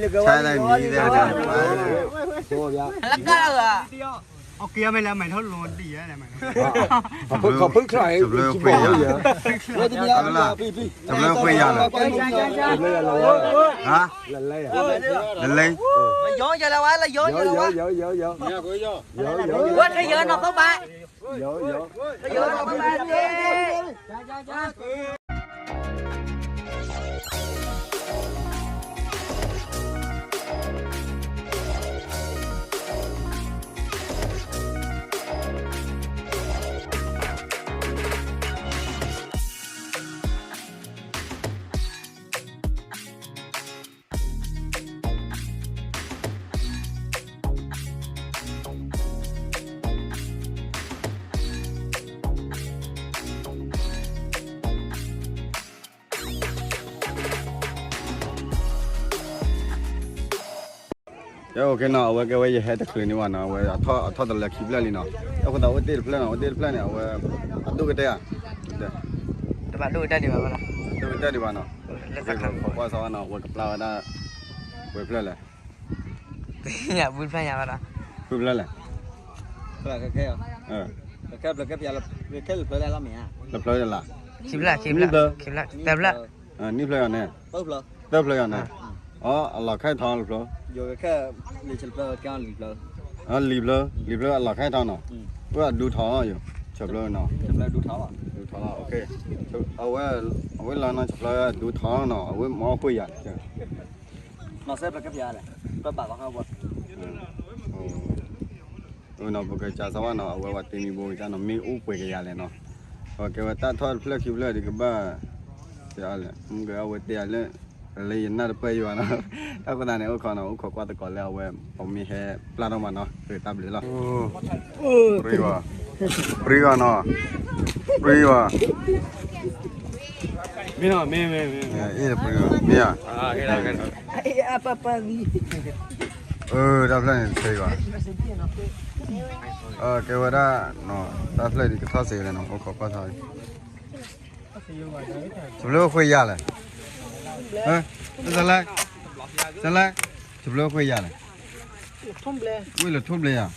ဆါတၢ်မံၤသ့ၣ်တဖၣ်န့ၣ် လၢကၢ်လၢ အက့မ့ၢ်လၢမဲာ်ထီၣ်လီၤဒံးယဲလဲၣ်မဲာ်ထီၣ် ခီဖျိချါအံၤ တဘျီခွဲးယၤလၢ ဟါ လလဲ လလဲ လလဲ လလဲ လလဲ ဝဲထယၢနီၢ်သိဘၣ် ယၢ ယၢ ယၢ ကဲ OK နီၤ အဝဲကဲဝဲယဟဲတချုးန့ၣ်ဘၣ်နီၤ အဝဲအထီၣ်တလၢခံဖျၢၣ်လံနီၤ အဃိသတးအိၣ်တ့ၢ်တဖျၢၣ်နီၤ အိၣ်တ့ၢ်တဖျၢၣ်န့ၣ် အဝဲ အဒိၣ်ကတၢၢ်ဧါ တဘၣ်ဒိၣ်ကတၢၢ်ဒံးဘၣ်ဘၣ်နီၤ ဒိၣ်ကတၢၢ်ဒံးဘၣ်နီၤ ကွၢ်စးဝါနီၤ အဝဲကပျၢ်ဝဲဒၣ် ပှဲၤဖျၢၣ်လဲၣ် ဘုဖျၢၣ်လဲၣ် လၢဖျၢၣ်လၢ လၢဖျၢၣ်လၢ နံၣ်ဖျၢၣ်ယၤန့ၣ် အလီၢ်ခဲထီၣ်လၢဖျၢၣ် လံာ်ဖျၢၣ် လံာ်ဖျၢၣ်အလီၢ်ခဲထီၣ်နီၤ အဝဲအဒူထီၣ်နီၤ ဆၢဖျၢၣ်နီၤ ဒူထီၣ်လီၤ အဝဲလီၤနီၤ ဆၢဖျၢၣ်ဒူထီၣ်နီၤ အဝဲမ့ၢ်အိၣ်ဃုာ်ယၤ နီၤ ပကစးစးဝါနီၤ အဝဲဝဲတ့မံၤဘိကစၢ်နီၤ မ့ၢ်အိၣ်ပှဲၤကယၤလဲၣ်နီၤ ပကဲဝဲတၢ်ထီၣ်တဖျၢၣ်ခံဖျၢၣ်ဒံးကဘၣ် တဲအီၤလဲၣ် မ့ၢ်ကဲအဝဲတဲယၤလၢ လၢယနၢ်တပၢၢ်ယံၤဘၣ်နီၤ တၢ်ဃိသတးန့ၣ် အိၣ်ခိးနီၤ အိၣ်ခိးကွၢ်သကိးလၢအဝဲ ပမ့ၢ်ဟဲပျၢ်ထီၣ်မးနီၤ တၢ်ဘျုးလီၤ ပြံဂီၤ ပြံဂီၤနီၤ ပြံဂီၤ မ့ၢ်နီၤ မ့ၢ် မ့ၢ် မ့ၢ် အ့ၣ် ပြံဂီၤ မ့ၢ်ဧါ အပပၢ်သံ အၢ တၢ်ဖျၢၣ်န့ၣ်တဆဲးဘၣ် ကဲဝဲဒၣ် တၢ်ဖျၢၣ်ဒံးကထီၣ်စ့လဲၣ်နီၤ အိၣ်ခိးကွၢ်ထီၣ် ဆံးဖျၢၣ်အိၣ်ဃုာ်ယၤလဲၣ် စလဲ စလဲ ဆံးဖျၢၣ်အိၣ်ဃုာ်ယၤလဲၣ် ဝ့ၢ်လၢထိၣ်ဘျဲယၤ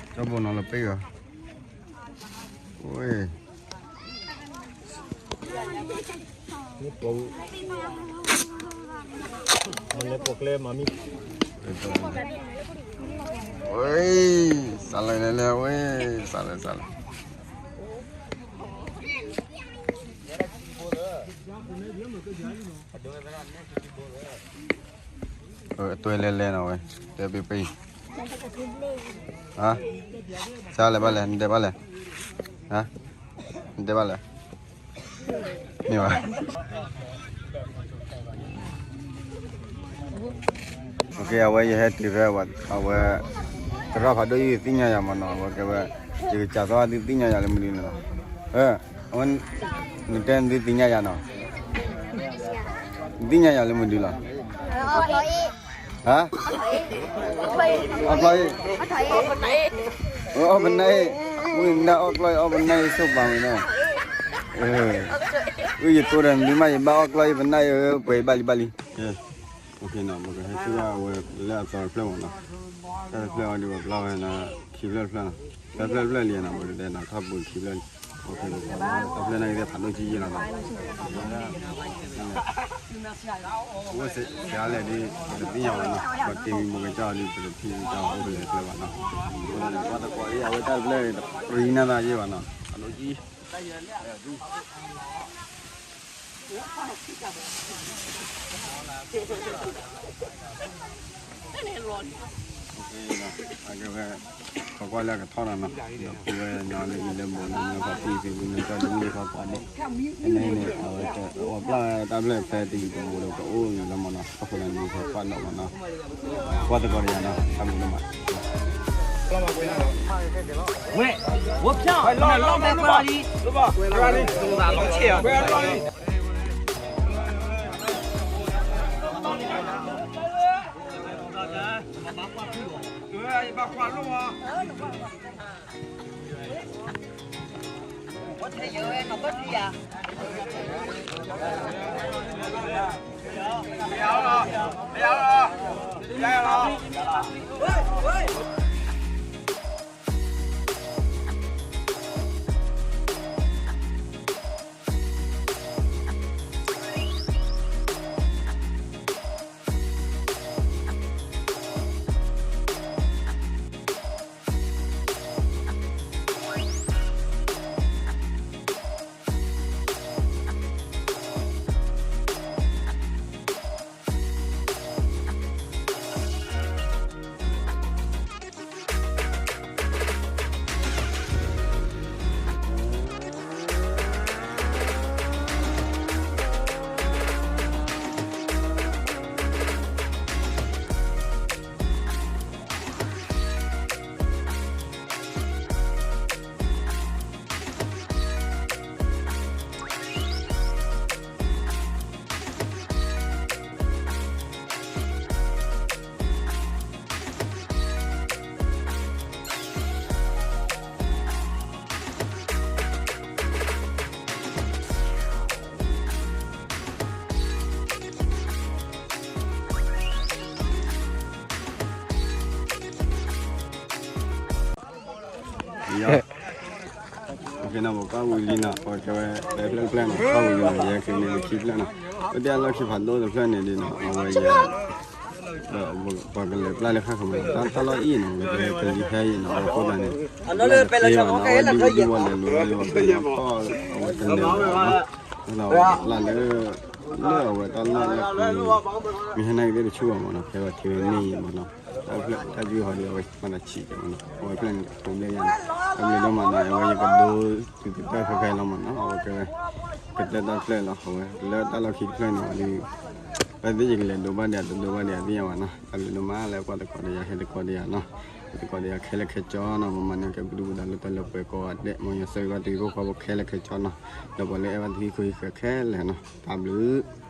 ကၠီဘိနီၤလီၤပ့ၢ်ဂီၤ ဝ့ၢ် မလဲၤပိာ်ကျဲမၤမံ ဝ့ၢ် စးလဲၣ်လဲၣ်လဲၣ် ဝ့ၢ် စးလဲၣ် စးလဲၣ် အတွဲလဲၤလဲၤနီၤဝဲ တဲပ့ပ့ ဟါ စးလဲၣ်ဘၣ်လဲၣ် နတဲဘၣ်လဲၣ် ဟါ နတဲဘၣ်လဲၣ် မ့ၢ်ဘၣ် အဝဲယဟဲတုၤဖဲ အဝဲ သရၣ်ဖးဒိၣ်အံၤသ့ၣ်ညါယၤမးနီၤ အဝဲကဲဝဲ ယကစးသီၣ်သုသ့ၣ်ညါယၤလၢမနုၤလဲၣ်နီၤ အဝဲ နတဲနသုသ့ၣ်ညါယၤနီၤ နသ့ၣ်ညါယၤလၢမနုၤလီၤ ဟါ အီၣ်ကျီၢ်အံၤ အီၣ်ပနၢ်အံၤ ဝံၤနဒၣ်အီၣ်ကျီၢ်အံၤ အီၣ်ပနၢ်အံၤ ဆိပာ်မးနီၤ အုၣ် ယတိၢ်ဒီးနသုမး ယဘၣ်အီၣ်ကျီၢ်အံၤ ပနၢ်အံၤ ပှဲၤဘၣ်လံဘၣ်လံ ပကဟဲဆူၣ်ဝဲလၢအသီတဖျၢၣ်မးနီၤ တၢ်တဖျၢၣ်အံၤဒုးပပျၢ်ဝဲနီၤ ခံဖျၢၣ်တဖျၢၣ်နီၤ ဖျၢၣ်တဖျၢၣ်လံနီၤ ပကတဲနီၤ ထီၣ်ပူၤခံဖျၢၣ်လံ တၢ်ဖျၢၣ်န့ၣ်သ့ၣ်ဖးဒိၣ်ကံယံလီၤနီၤ အိၣ်စ့ၢ်ကီးလဲၣ်ဒ် ပတသ့ၣ်ညါဘၣ်နီၤ ပက့ၤမံဘိးကစၢ်အီၤဒ် ပတထံၣ်ကစၢ်အီၤအိၣ်ဖဲလဲၣ်ဖျၢၣ်ဘၣ်နီၤ အဃိသတးန့ၣ် ပှၤသကိးဒ်အဝဲတၢ်တဖျၢၣ်န့ၣ် တရံနၢ်သးယ့ၢ်ဘၣ်နီၤ ဖးဒိၣ်ကံ အကဲဝဲ ခီကွၢ်လၢအကထီၣ်နီၤနီၤ ဒီးဖုဝဲနီၤလၢအံၤလၢဘိးန့ၣ် မ့ၢ်ဖးတံၢ်သ့ၣ် မ့ၢ်ကၠီဒ်မ့ၢ်ဖးပှၤဒဲး ဖဲန့ၣ်န့ၣ် အဝဲ အပျၢ်ဝဲတၢ်ဖျၢၣ်ဖဲတယံၤတဘူးဒီး ကအိၣ်လီၤမးနီၤ အဃိသတးန့ၣ် ပှၤကွၢ်နီၣ်မးနီၤ ကွၢ်သကိးတယၤနီၤ တၢ်မုာ်ဒိၣ်မး ဝဲ ဝဲဖျၢၣ် လီၤမဲာ်လီၤမဲာ်လီၤလီၤလီၤလီၤ ယၤ ကဲနီၤ ပကၢ်ဝံၤလံနီၤ ပကဲဝဲ ဖဲဖျၢၣ်တဖျၢၣ်နီၤ ကၢ်ဝံၤလံနီၤ ယဲက့ၤန့ၣ်လၢခံဖျၢၣ်နီၤ ပတဲအလီၢ်ခံဖးဒိၣ်တဖျၢၣ်န့ၣ်ဒ်နီၤ အဝဲယဲ ဒီးပှၤကလဲၤပျၢ်လၢဃၣ်ဃၢၤမး တၢ်လီၢ်အံၤနီၤ ကလဲၤကလံၤဟဲအံၤနီၤ အဃိသတးန့ၣ် လၢသ့ဘၣ်နီၤ အဝဲဒုးဒုးဝဲလဲၤလိၤဝဲလၢပှၤကလဲၤပျၢ်အီၤ အဝဲတလဲၤဘၣ်နီၤ လၢအဝဲတၢ်လီၢ်လၢ မ့ၢ်ဟဲနာ်က့ၤသ့ၣ်တဆူၣ်ဘၣ်မးနီၤ ဖဲပှၤထံဝဲန့ၣ်အံၤမးနီၤ တၢ်ဖျၢၣ်တၢ်ယုၢ်ဟီဒုး အဝဲမၤတၢ်ဆံးကဲမးနီၤ အဝဲဖျၢၣ်န့ၣ် အကိးဘျဲၣ်ယါနီၤ တၢ်ဘျဲၣ်ဒိၣ်မးနီၤ အဝဲယကဒိသုးကတၢၢ်ဖဲဖဲလီၤမးနီၤ အဝဲကဲဝဲ ကတၢၢ်တၢ်ဖျၢၣ်လီၤ အဝဲ လၢတၢ်လီၢ်ခံတဖျၢၣ်န့ၣ်အီၤဒုး ပသ့ၣ်ယကလဲၤဒိးဘၣ်ဒံး တဒိးဘၣ်ဒံး အသ့ၣ်ညါဘၣ်နီၤ တၢ်ဘျုးဒိၣ်မးလၢကွၢ်သကိးဒီးယၤ ဟဲသကိးဒီးယၤနီၤ ဟဲသကိးဒီးယၤခဲလၢာ်ခဲဆ့နီၤ မ့ၢ်မၤန့ၢ်ကဲဘျုးဒိၣ်ဒီးလၢတၢ်လၢပှဲၤကိးဂၤဒဲး မ်ယွၤဆိၣ်ဂ့ၤဘၣ်တံၤဖိသကိးဖိခဲလၢာ်ခဲဆ့နီၤ ဒီးပှၤလၢအဲၣ်ဘၣ်တံၤဟံၣ်ခိၣ်ဟံၣ်ဃၢၤခဲလၢာ်နီၤ တၢ်ဘျုး